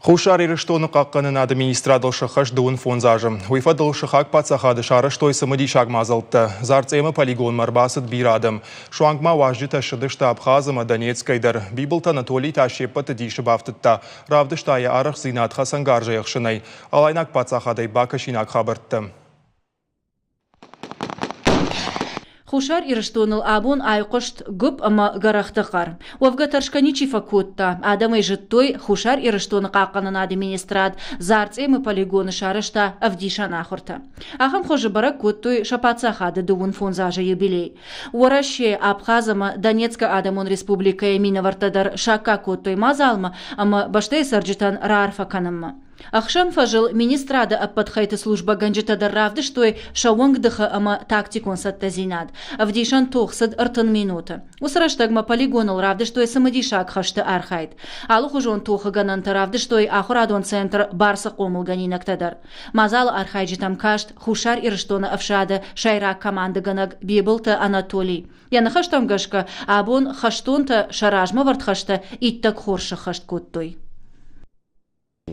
Хуссар Ирыстоны хъахъхъӕнынады министрадыл сӕххӕст 25 азы. Уый фӕдыл сыхаг паддзахады сарӕзтой цымыдисаг мадзӕлттӕ. Дзарцъемы полигонмӕ ӕрбацыд бирӕ адӕм. Суанг ма уазджытӕ ссыдысты Абхаз ӕмӕ Донецкӕй дӕр. Бибылты Анатолий та се ппӕты дисы бафтыдта. Равдыста йӕ арӕхстдзинад хӕцӕнгарзӕй ӕхсынӕй. Алайнаг паддзахадӕй бакӕсинаг хабӕрттӕ. Хуссар Ирыстоныл абон айхъуыст гуыпп ӕмӕ гӕрӕхты хъӕр. Уӕвгӕ тӕрсгӕ ничи фӕкодта. Адӕмӕй зыдтой, Хуссар Ирыстоны хъахъхъӕнынады министрад Дзарцъемы полигоны сарӕзта ӕвдисӕн ахуыртӕ. Ахӕм хуызы бӕрӕг кодтой сӕ паддзахады 25 азы юбилей. Уӕрӕсе, Абхаз ӕмӕ Донецкы Адӕмон Республикӕйы минӕвӕрттӕ дӕр саккаг кодтой мадзалмӕ ӕмӕ бӕстӕйы цӕрджытӕн раарфӕ кӕнынмӕ. Ӕхсӕн фӕзыл министрады ӕппӕт хайты службӕгӕнджытӕ дӕр равдыстой сӕ уӕнгдыхы ӕмӕ тактикон цӕттӕдзинад. Ӕвдисӕн тох цыд 30 минуты. Уыцы рӕстӕгмӕ полигоныл равдыстой цымыдисаг хӕсты архайд. Алыхуызон тохы гӕнӕнтӕ равдыстой ахуырадон центр Барсы хъомылгӕнинӕгтӕ дӕр. Мадзалы архайджытӕм каст Хуссар Ирыстоны ӕфсады сӕйраг командыгӕнӕг Бибылты Анатолий. Йӕ ныхӕстӕм гӕсгӕ, абон хӕстонтӕ сӕ размӕвӕрд хӕстӕ иттӕг хорз сӕххӕст кодтой.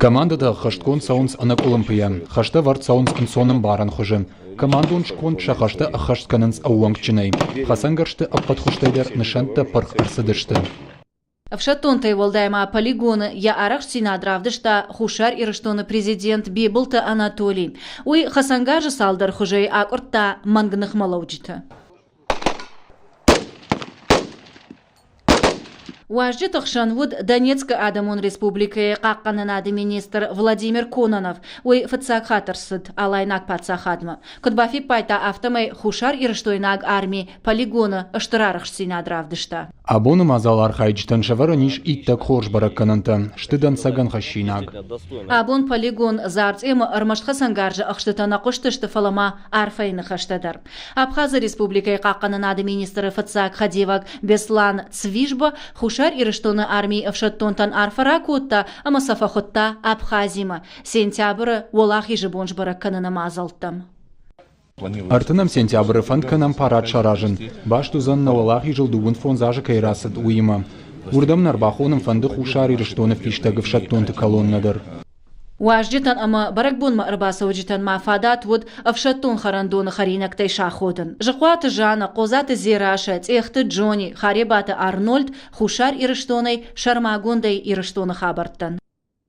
Командӕтӕ ӕххӕстгонд цӕуынц ӕнӕкъуылымпыйӕ, хӕстӕ ӕвӕрд цӕуынц ӕнцонӕмбарӕн хуызы. Командон сконд сӕ хӕстӕ ӕххӕст кӕнынц ӕууӕнкджынӕй. Хӕцӕнгӕрзты ӕппӕт хуызтӕй дӕр нысӕнттӕ пырх ӕрцыдысты. Ӕфсӕддонтӕй уӕлдай ма полигоны йӕ арӕхстдзинад равдыста Хуссар Ирыстоны президент Бибылты Анатолий. Уый хӕцӕнгарзы цалдӕр хуызӕй акъуырдта мӕнг ныхмӕлӕуджыты. Уазджыты хсӕн уыд Донецкы Адӕмон Республикӕйы хъахъхъӕнынады министр Владимир Кононов. Уый фыццаг хатт ӕрцыд Алайнаг паддзахадмӕ. Куыд бафиппайдта, афтӕмӕй хуссарирыстойнаг арми полигоны стыр арӕхстдзинад равдыста. Абоны мадзалы архайджытӕн сӕвӕрӕн ис иттӕг хорз бӕрӕггӕнӕнтӕ, сты дӕнцӕгӕн хӕссинаг. Абон полигон Дзарцъемы ӕрмӕст хӕцӕнгарзы ӕхстытӕ нӕ хъуыстысты, фӕлӕ ма арфӕйы ныхӕстӕ дӕр. Абхазы Республикӕйы хъахъхъӕнынады министры фыццаг хӕдивӕг Беслан Цвижба Хуссар Ирыстоны армийы ӕфсӕддонтӕн арфӕ ракодта ӕмӕ сӕ фӕхуыдта Абхазимӕ сентябры Уӕлахизы бон сбӕрӕг кӕныны мадзӕлттӕм. Ӕртынӕм сентябры фӕнд кӕнӕм парад саразын. Баст уыдзӕн нӕ Уӕлахизыл 25 азы кӕй рацыд, уыимӕ. Уырдӕм нӕ ӕрбахонын фӕнды Хуссар Ирыстоны фистӕг ӕфсӕддонты колоннӕ дӕр. Уазджытӕн ӕмӕ бӕрӕгбонмӕ ӕрбацӕуджытӕн ма фадат уыд ӕфсӕддон хӕрӕндоны хӕринӕгтӕй саходын. Зыхъуаты Жанна, Хъодзаты Дзерассӕ, Цъехты Джони, Харебаты Арнольд Хуссар Ирыстонӕй сӕрмагондӕй Ирыстоны хабӕрттӕн.